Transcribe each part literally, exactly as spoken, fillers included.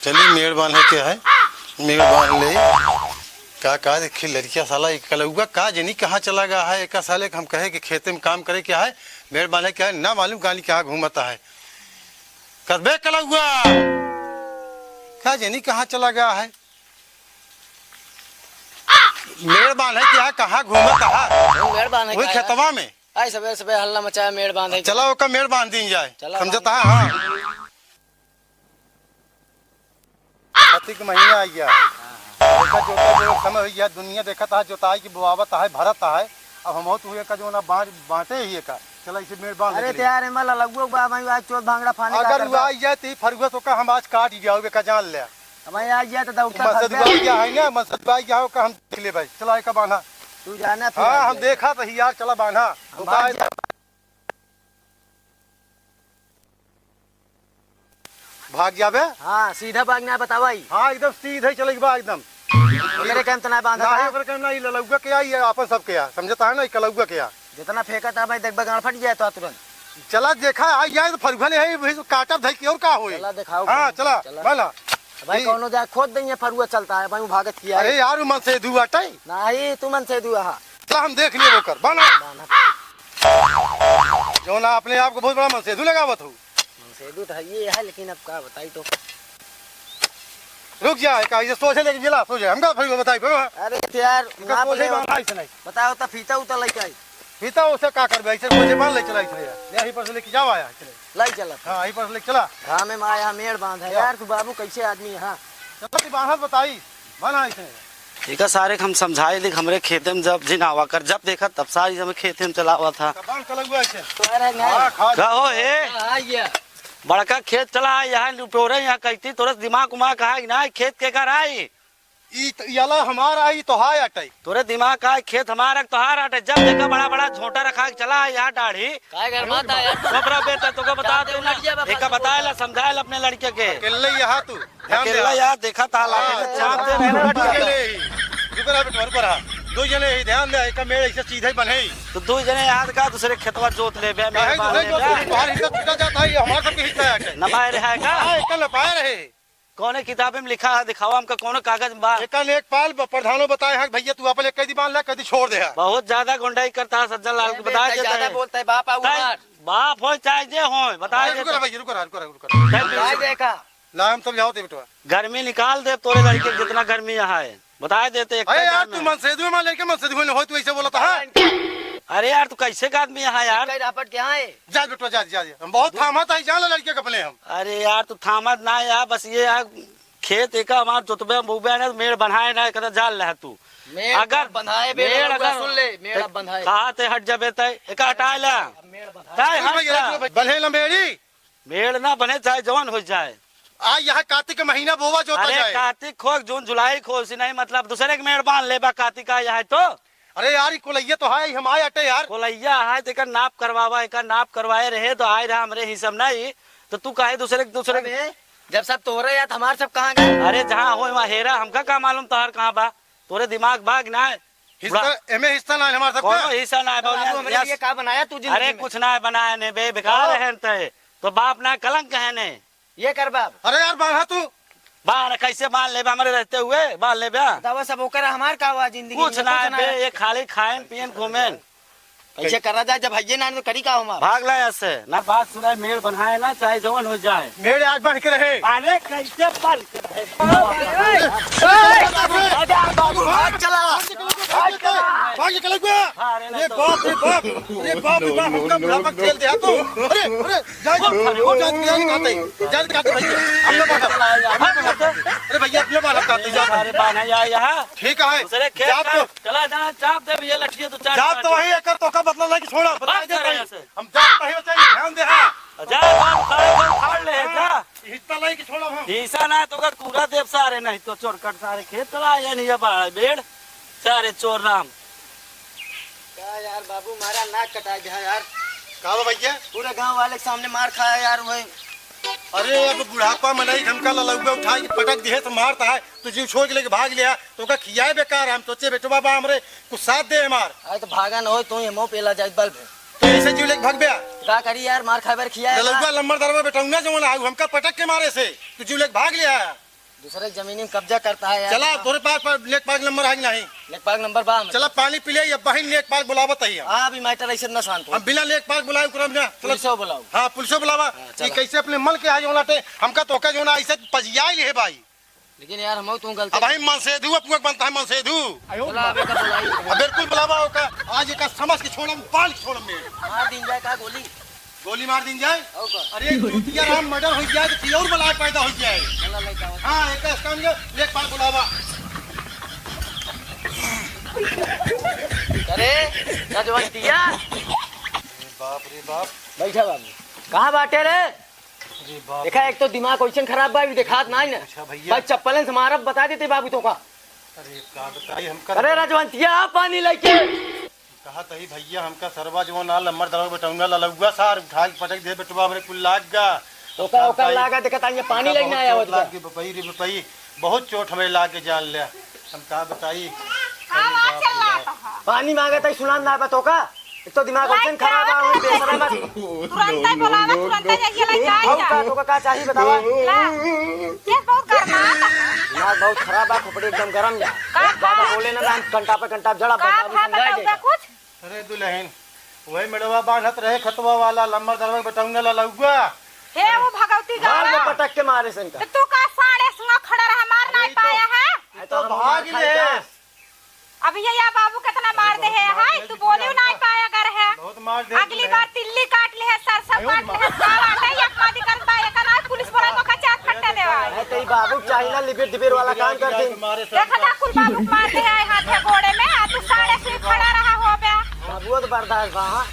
चली, मेड़ बांधे के है, मेड़ बांध ले। का, का देखी लड़किया, साला एक कलौआ का जनी कहाँ चला गया है। एका साले के हम कहे कि खेते में काम करे के है, मेड़ बांधे के है, ना मालूम गाली कहाँ घूमता है। कदबे कलौआ, का जनी कहाँ चला गया है। मेड़ बांधे के है, कहाँ घूमता है। मेड़ बांधे वही का है? खेतवा में। आई सबे सबे हल्ला मचाया, मेड़ बांधे के। चला, ओका मेड़ बांध दीन जाए। चला, समझता है? हाँ। कार्तिक महीना आ गया। हाँ, हाँ। एका जोता जो समय हो गया, दुनिया देखत है, जोताई की बोआवत है, भरत है। अब हम तू एका जो ना बांट, बांटे ही एका। चला, इसे मेड़ बांध अरे ले। तैयार है, मला लगुआ बा, भाई, आज चोर भांगड़ा फाने का अगर करबा। वो आ जाए, तो ई फरुआ तो का हम आज काट ही जाओगे, का जान ले। अब भाई आ गया तो दौड़ता मनसेदुआ भागता। आ गया है ना, मनसेदुआ आ गया हो का हम देख ले भाई। चला, एका बांधा। तू जाना फिर हाँ, हम आगे। देखा तो ही यार, चला बांधा। हम भाग जा- भाग जाबे? हाँ, सीधा भागना है, बतावा ही। हाँ, एकदम सीधा ही चलेगी बा, एकदम। ओकरे काम तो ना बांधा ना था। ही ओकरे काम ना, ई ललौआ के आ, ई आपन सबके आ, समझता है ना, ई कलौआ के आ। जितना फेंका था भाई, देख बगाड़ फट गया तो तुरंत। चला देखा, आ जाए तो फरुआ ले है, वही काटब धई के और का होई? चला देखाओ हाँ, भाई, चला, चला। बाला। भाई, ई कौनो जाए खोद देंगे, फरुआ चलता है भाई, वो भागत किया है। अरे यार, वो मनसेदुआ अटई। नहीं, तू मनसेदुआ हा। चला, हम देख लिए ओकर, बाला। बाला। जो ना अपने आप को बहुत बड़ा मनसेदु लगावत हो। मनसेदु तो है ये है, लेकिन अब का बताई तो। रुक जा, का ये सोझे लेके जिला, सोझे। हमका फिर बताई, फिर अरे तो यार, तुमका ना सोझे बोले हो। बांधा ऐसे नहीं। बताओ तो फीता उता लेके आई। फीता उसे का करबे, ऐसे सोझे बांध ले चला ऐसे। ले यहीं पर से लेके जावा यार, चले। लाई चला। हाँ, यहीं पर से लेके चला। घामे में आया मेड़ बांध है। चला। यार, तू बाबू कैसे आदमी है, हाँ? चला, तू बांधत बताई, बांधा ऐसे। एका सारे के हम समझाए देख, हमरे खेते में जब जिन आवा कर, जब देखा तब सारी समय खेते में चला हुआ था। तो बांध चला हुआ ऐसे। तो अरे नहीं। हाँ, खा। का हो हे? हाँ, आ गया। बड़का खेत चला है, यहाँ लुटोरे, यहाँ कैती, तोरे दिमाग उमाग है कि ना, खेत के कर आई? ई त, ई अला हमार आई, तोहार अटई। तोरे दिमाग का है, खेत हमार है, तोहार अटई। जब देखा बड़ा बड़ा झोंटा रखा के चला है यहाँ डाढ़ी। काय घर माता यार? सबरा बेटा, तोके बता दे ना। लड़किया बा, एका बताए ला, समझाए ला अपने लड़के के। अकेले यहाँ तू, ध्यान दे। अकेला यार, देखा था, लाठी से चाप दे रहे हैं। दो जने ही। रुको रहा बेटवा, रुको रहा। दो जने ही, ध्यान दे, एका मेड़ ऐसे सीधे ही बने ही। तो दो जने यहाँ का दूसरे खेतवा जोत ले बे, काहे मेड़ बांध दूसरे ले जोत बे। ले? तुम्हारा हिस्सा टूटा जाता है, ये हमारा सबके हिस्सा है। नपाए रहे है का? हाँ, एका नपाए रहे। कौने किताबे में लिखा है, दिखावा हमका कौनो कागज में बा? एका लेखपाल ब-, प्रधानो बताए हैं, भैया तू अपन एक कैदी बांध ले, कैदी छोड़ दे है। बहुत ज्यादा गुंडाई करता है सज्जन लाल, ए, बता बेटा, देता ज्यादा है। बोलता है, बाप आऊ तै हमार। बाप हो चाहे जे हो, बता अरे, रुको देता। रे भैया, रुको रे, रुको रे, रुको रे। तै भाई देखा। ना, हम समझाओ ते बेटवा। गर्मी निकाल दे तोरे लड़के के, जितना गर्मी यहाँ है, बता देते एक अरे यार, तू मनसेदू में लेके मनसेदू में हो, तू ऐसे बोलता है? अरे यार, तू कैसे का आदमी यहाँ यार? कई रापट के यहाँ है? जा बेटवा, जा, जा, जा। हम बहुत थामत है, जान ला लड़के के अपने हम। अरे यार, तू थामत ना यार, बस ये यार, खेत एका हमार जोतबे, बोबे ना, मेड़ बनाए ना, एकदा जान ले तू। मेड़ अगर बंधाए बे, मेड़ रउआ अगर सुन ले, मेड़ ते बंधाए। कहा ते हट जाबे ते, एका हटाए ला। मेड़ बंधाए। ताए हट जा। बन्हे ना मेड़ी। मेड़ ना बने, चाहे जवन हो जाए। आ, यहाँ कार्तिक के महीना बोवा जोता अरे, जाए। कार्तिक खो, जून, जुलाई खो, उसी नहीं मतलब दूसरे के मेड़ बांध ले बा, कार्तिक आ यहाँ तो। अरे यार, ई कोलैया तो है, हम आए अटे यार। कोलैया है, तो एकर नाप करवावा, एकर नाप करवाए रहे तो आए रहा हमरे ही सब नहीं, तो तू काहे दूसरे के, दूसरे के अबे, जब सब तोहरे यार, तो हमार सब कहाँ गए? अरे, जहाँ हो वहाँ हेरा, हमका का मालूम तोहार कहाँ बा? तोरे दिमाग बा कि ना? हिस्सा, बुढ़ा। एमे हिस्सा ना है हमार सबका। कौनो हिस्सा ना है, बाबू, बाबू, हमरे यहाँ लिए का बनाया तू जिंदगी अरे, में? कुछ ना है बनाया ने बे, बेकार कहो। है न ते। तो बाप ना कलंक है ने। ये कर बाप। अरे यार, बांधा तू। बांध, कैसे बांध लेबे हमरे रहते हुए? बांध लेबे? बतावा सब ओकर हमार का हुआ जिंदगी कुछ में? ना कुछ है ना। बे, ये खाली खाएन, पियन, घूमेन। ऐसे करा जाए, जब हइये ना तो करी का हमार? भाग ला यहाँ से। ना बात सुनाए, मेड़ बनाए ना, चाहे जवन हो जाए। मेड़ आज बन के रहे। अरे कैसे बन के रहे? भाग चला। भाग निकल गया। अरे बाप रे बाप। अरे बाप रे बाप, हमका बुढ़ापा खेल दिया तू। अरे, अरे, जा, जा, जा, जा, जा, जा, जा, भैया। अपने बांधा। अरे भैया, अपने बांधा, जा, जा। अरे बांधा यार यहाँ। ठीक है। दूसरे खेत जात का तो चला जा, चाप दे भैया, लठिया तो चार जात तो चार। वही एकर तोका बदला लेके छोड़ा, बता बात दे कर रहे भाई। हैं से। हम जात नहीं बचाई, ध्यान दे, हाँ। जा, जा, उखाड़, उखाड़, उखाड़ ले, जा। हिस्सा लेके छोड़ा हम। हिस्सा ना तो का कूड़ा देव सारे, नहीं तो चोर कट सारे खेत चला, ये नहीं है बड़ा बेड़, सारे चोर राम। का यार बाबू, मारा नाक कटा गया यार। का बा भैया? पूरे गांव वाले के सामने मार खाया यार, वही। अरे, अब बुढ़ापा में नहीं, हमका ललौआ उठा के पटक दिहे तो मारता है, तो जीव छोड़ के लेके भाग लिया, तो का खियाए बेकार। हम सोचे बेटवा बा हमरे, कुछ साथ दे हमार। अरे तो भागा न हो, तू ही हमो पेला जाए बल्ब। तो ऐसे जीव लेके भाग बे? का करी यार, मार खाए बर खियाए ललौआ ना। लम्बर दरवा बेटौना जवन आऊ, हमका पटक के मारे से, तो जीव लेके भाग लिया। दूसरे की जमीनी में कब्जा करता है यार। चला, तोरे पास पर लेखपाल नंबर है कि नहीं? लेखपाल नंबर बा हमरे। चला, पानी पी ले, ये बहिन लेखपाल बुलावत है हम। हाँ, अभी मैटर ऐसे ना शांत हो। हम बिना लेखपाल बुलाए उकरम ना। चला। पुलिसो बुलाओ। हाँ, पुलिसो बुलावा। हाँ, ये चला। कैसे अपने मन के आज होना टे, हमका तो का जो ना ऐसे पजियाई ले भाई। लेकिन यार, हम तू गलती अब भाई मनसेधु अपने बनता है, मनसेधु। चला, अबे का बुलाई। अब बिल्कुल बुलावा होगा। आज एक समझ के छोड़म, बाल के छोड़म में। मार दीन जाए का गोली? गोली मार दीन जाए? और का? अरे, चूतिया राम मर्डर हो जाए तो फिर और बलाय पैदा हो जाए। चला, लेके आओ। हाँ, एक काम कर, लेखपाल बुलावा। अरे, रजवंतिया। अरे बाप रे बाप। बैठा बाबू। कहाँ बाटे रे? अरे बाप देखा, रे। एक तो दिमाग ओइसन खराब बा, अभी देखात नाई ना। अच्छा भैया। भाई चप्पलन से मारब, बता देते बाबू तो का। अरे का बताई हमका। अरे रजवंतिया, आ पानी लेके। कहा तही भैया, हमका सरवा जो ना लम्बर दरवा बेटौना ललौआ सार उठा के पटक दे बेटवा, हमरे कुल लाग गा। ओका, ओका लागा, देखा ताई ये पानी हमका लेके ना बहुत आया चोट होत लाग बा। गई बपई रे बपई, बहुत चोट हमरे लाग के जान ले। हम का बताई। का अरे बात बाप रे चिल्लात बाप। ह? पानी मांगत है, सुनात ना बा तोका। एक तो दिमाग लाइट ओइसन खराब बा, आवत है। बेसरम मत। तुरंत ही बुलावा, तुरंत ही जाइए, लाइट जाए और जा। का, तोका का चाहिए बतावा? ला। ये बहुत गरमात है। दिमाग बहुत खराब बा, खोपड़ी एकदम गरम जा। का, का? ज्यादा बोले ना, ना, घंटा पे घंटा जड़ा का बता, था समझाए बताऊ दे। का कुछ? अरे दुल्हन, वही मेड़वा बांधत रहे खतवा वाला, लम्बर दरवा बेटौना ललौआ। हे वो भगवती मार गाड़ा। ले पटक के मारे से इनका। तो तू का साढ़े सुंगा खड़ा रहा, मार अरे नहीं तो पाया है? ये तो तो हम भाग मार खाई ले। का? अभी ये या बाबू कितना मार दे है, बहुत मार हाय, दे तू बोले बिटिया नहीं हमका। पाया अगर है। बहुत मार दे अगली तूने। बार तिल्ली काट ले है, सरसों आयो काट ले माँ। है, का बात है, एक मादी कर बा, एक ना पुलिस बोला तो का चार फट्टा देवा। है तो ई बाबू चाहिए ना लिबिर दिबिर वाला काम कर दे। मारे सर देखा था कुल बाबू मार दे है हाथ है गोड़े में, आ तू साढ़े सुई खड़ा रहा हो बे। बाबू तो बर्दाश्त बा, हाँ।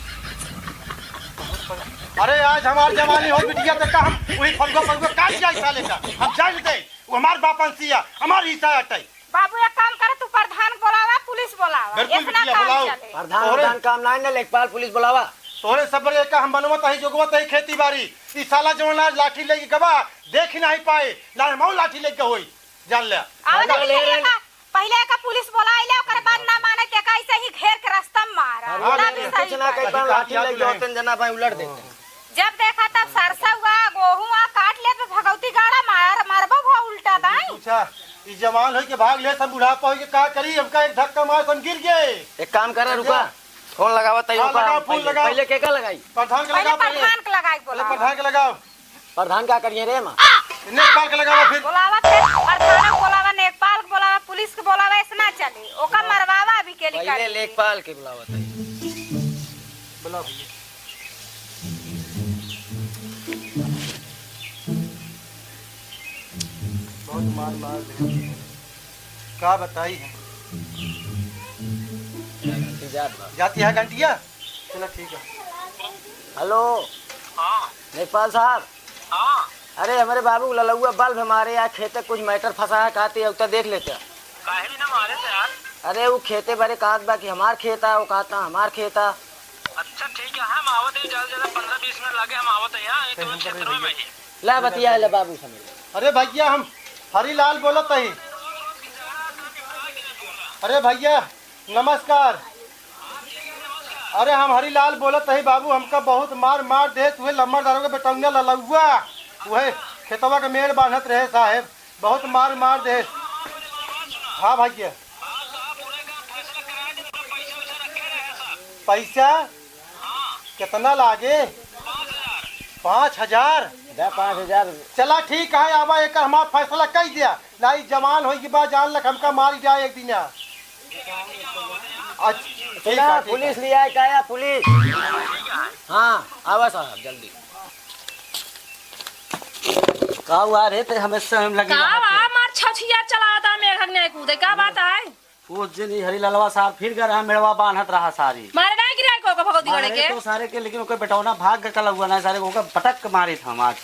अरे आज हमार जवानी हो बिटिया, तो का हम वही फलुआ फलुआ काट जाए साले का, हम जान दे, वो हमार बापन सिया, हमार ईसा अटै। बाबू, एक काम करे, तू प्रधान बोलावा, पुलिस बोलावा, बिल्कुल इतना बिटिया, काम बोलाओ। चले। प्रधान तोहरे प्रधान काम नाई ना, लेखपाल पुलिस बोलावा। तोहरे सब बड़े का हम बनवत हई, जोगवत हई खेती बाड़ी। ई साला जवन आज लाठी लेके गवा, देख ही नहीं पाए, ना हम लाठी लेके होई, जान ले। आवा तो ले, पहिले ले, एका, पहिले एका पुलिस बोला आइले, ओकर बाद ना माने ते का ऐसे ही घेर के रास्ता में मारा। हाँ, ना ले, भी ले, सही कुछ ना बात। कई बार लाठी लेके होतन जना भाई उलट देते। जब देखा तब सरसौआ, गोहुआ काट लेत बा भगौती गाड़ा मार, मारबो भा उल्टा दाई। पूछा, ई जवान होई के भाग ले, हम बुढ़ापा होई के का करी, हमका एक धक्का मार, हम गिर गए। एक काम करा, रुका, फोन लगावा तई हाँ, ओका, लगाओ, फोन पहिले, लगाओ। पहिले केका लगाई? प्रधान के पहिले लगाओ, पहिले। प्रधान के लगाई, पहिले बोलावा। प्रधान के लगाओ। प्रधान का करिए रे माँ? लेखपाल के लगाओ फिर। बोलावा थे, प्रधान के बोलावा, लेखपाल के बोलावा, पुलिस के बोलावा, ऐसे ना चली। ओका मरवावा अभी के लिए पहिले काट लेखपाल के बुलावा तई। बोलाओ भैया। बहुत मार मार दे। का बताई हम? घंटी जात बा। जाती है घंटिया? चलो ठीक है। हेलो। हाँ। लेखपाल साहब। हाँ। अरे हमरे बाबू ललौआ बल्ब हमारे यहाँ खेते कुछ मैटर फंसा है, कहते हैं, उतना देख लेते हैं। काहे ना मारे थे यार? अरे वो खेते बारे कहत बा कि हमार खेत है, वो कहता हमार खेत है। अच्छा ठीक है, हम आवत ही, ज्यादा से ज्यादा पन्द्रह बीस मिनट लागे, हम आवत ही, हाँ, एक मिनट क्षेत्र में मैं ही। ला बतिया ले बाबू से मिल। अरे भैया हम हरीलाल बोलत ही। अरे भैया नमस्कार। अरे हम हरीलाल बोलत ही बाबू, हमका बहुत मार मार देत हुए लम्बर दारू के बेटौनिया ललौआ, वह खेतवा के मेड़ बांधत रहे साहेब। बहुत मार मार दे। हाँ भैया। पैसा कितना लागे? पाँच हजार। दे पाँच हजार। चला ठीक है, आवा एक हमार फैसला कई दिया। नाई जवान होई के बाद जान लक हमका मारी जाए एक दिन। अच्छा, ठीक सुना, है, ठीक पुलिस है। लिया है, का या पुलिस? हाँ, आवा साहब, जल्दी। का हुआ रे, ते हमेशा हम लगे का रहत बा, है। मार छछिया चलावता, मेघक नहीं कूदे, का बात है? वो जे नहीं, हरी लालवा साहब फिर गए रहा, मेड़वा बांधत रहा सारी। मारे नहीं गिरा को, को भगवती गड़े मारे के? तो सारे के, लेकिन ओकर बेटौना भाग के कल हुआ ना, सारे को ओकर पटक के मारे था हम आज।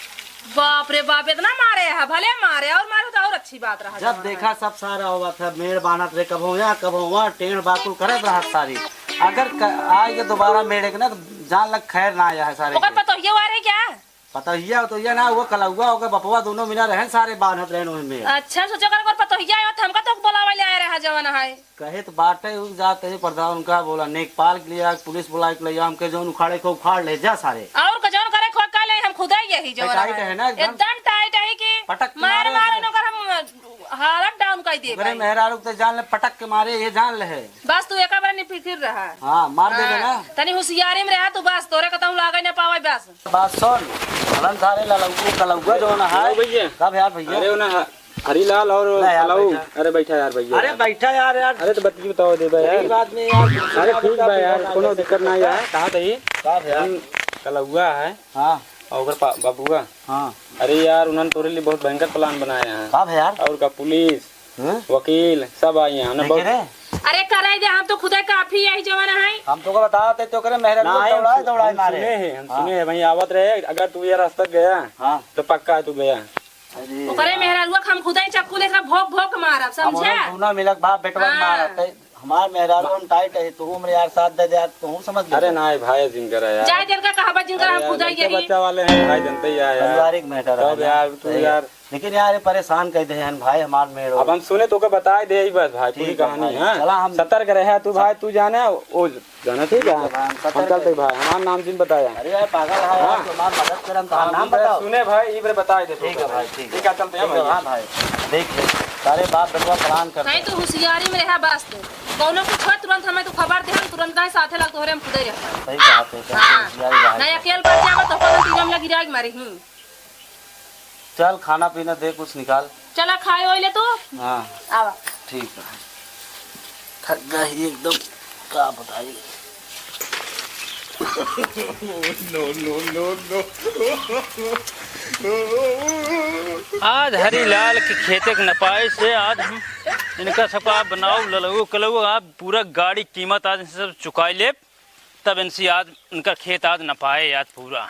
बाप रे बाप, इतना मारे है, भले मारे और मारे तो और अच्छी बात रहा जब जमाना देखा है। सब सारा हुआ था, मेड़ बांधत रहे, कबो यहाँ, कबो वहाँ, टेढ़ बाकुल करत रहा सारी। अगर क-, आए के दोबारा मेड़े के ना, तो जान लग खैर ना आया है सारे ओकर के। पतोहिया वारे क्या? पतोहिया, पतोहिया ना, वो कलौआ, ओकर बपवा दोनों मिला रहन, सारे बांधत रहन ओही में। अच्छा, सोचो कर ओकर पतोहिया आयो, तो हमका तो बोलावे ले आए रहा जवन है। कहे तो बाटे, उ जाते ही प्रधान उनका बोला, नेकपाल के लिए आज पुलिस बुला के ले आ, हमके जौन उखाड़े को उखाड़ ले जा सारे। और का जौन करे को का ले, हम खुदे यही जवन tight है। है ना एकदम? एकदम tight है कि पटक के मार मारे मार एकदम। इनकर हम दे ओकरे भाई। मेहरारू के तो जान ले, पटक के मारे, ये जान ले है। बस तू एका बार निफिकिर रहा। हाँ, मार दे हाँ, देना। तनी होशियारी में रहा तू, बस तोरे कतहूँ लागे ना पावे बस। बात सुन, हलन सारे ललौकू कलौआ जौन है। ओ भैया। कब यार भैया? अरे ओ ना ह-, हरीलाल और ले यार कलऊ। बैठा। अरे बैठा यार भैया। अरे बैठा यार, यार। अरे तो बतिया बताओ दे बे यार। गरीब आदमी यार, कुछ अरे ना ठीक बता बा यार, दे कोनो यार, दिक्कत ना यार। कहा था ये? कब यार? हम कलौआ है। हाँ। और ओकर पा-, बाबुआ। हाँ। अरे यार, उन्होंने तोरे लिए बहुत भयंकर plan बनाया है। का भा यार? और का पुलिस, हाँ? वकील सब आई हैं। उन्हें देखे बहुत रे? अरे कराई दे, हम तो खुदे काफी यही जमाना है। हम तो को बतावत है, तो करे मेहरारू नहीं, हम दौड़ाए, सु-, दौड़ाए हम मारे। सुने हैं, हम हाँ। सुने हैं, वहीं आवत रहे। अगर तू ये रास्ता गया, हाँ। तो पक्का है तू गया। अरे ओकरे यार। मेहरारुआ के हम खुदे चक्कू लेकर भोंक भोंक मारब, हम समझा? उन्हें दूना मिलक बाप बेटवा के हाँ। मारत है। हमार मेहरारू हम tight है, तू हमरे यार साथ दे दे यार, तू समझ ले। अरे नाहीं भाई, जिनकर है यार। जाए देर का कहबा, जिनकर अरे हम यार, खुदा लड़के यही। बच्चा वाले हैं भाई, जनते ही है यार। पारिवारिक matter है तब ना। यार, तू सही है। यार। लेकिन यार, ये परेशान कर दे हैं भाई हमार मेहरारू। अब हम सुने तो का बताए दे ही बस भाई, पूरी ठीक है कहानी, भाई। हाँ? चला हम सतर्क रहे तू भाई, तू जाने, ओ जाना ठीक है? ठीक है भाई, हम हम सतर्क चलते हैं। भाई, हमार नाम जिन बताया। अरे यार, पागल है यार, हाँ। तू हमार मदद कर, हम तो हाँ, नाम इबरे बताओ। सुने भाई, इबरे बताए दे तू ठीक है भाई। भाई, ठीक है। ठीक है, चलते हैं ठीक है, भाई। हाँ भाई। देख ले, सारे बाप बेटवा plan करते नहीं हैं। तो होशियारी में रहा बस तू। कौनो कुछ हो, तुरंत हमें तू खबर दे, हम तुरंत नहीं साथे लग तोहरे हम खुदे रहे। सही कहा तू, हाँ। होशियारी रहा नहीं, है। अकेल पड़ जाबा तो अपन तीनों में गिरा के मारी, हम्म। चल, खाना पीना दे, कुछ निकाल। चला, खाए ओए ले तू। हाँ। आवा। ठीक है। थक गई एकदम, का बताई। No, no, no, no। आज हरीलाल के खेते के नपाए से आज हम इनका सबका आप बनाओ, ललऊ कलऊ, आप पूरा गाड़ी कीमत आज इनसे सब चुकाई लेब, तब इनसे आज इनका खेत आज नपाए आज पूरा।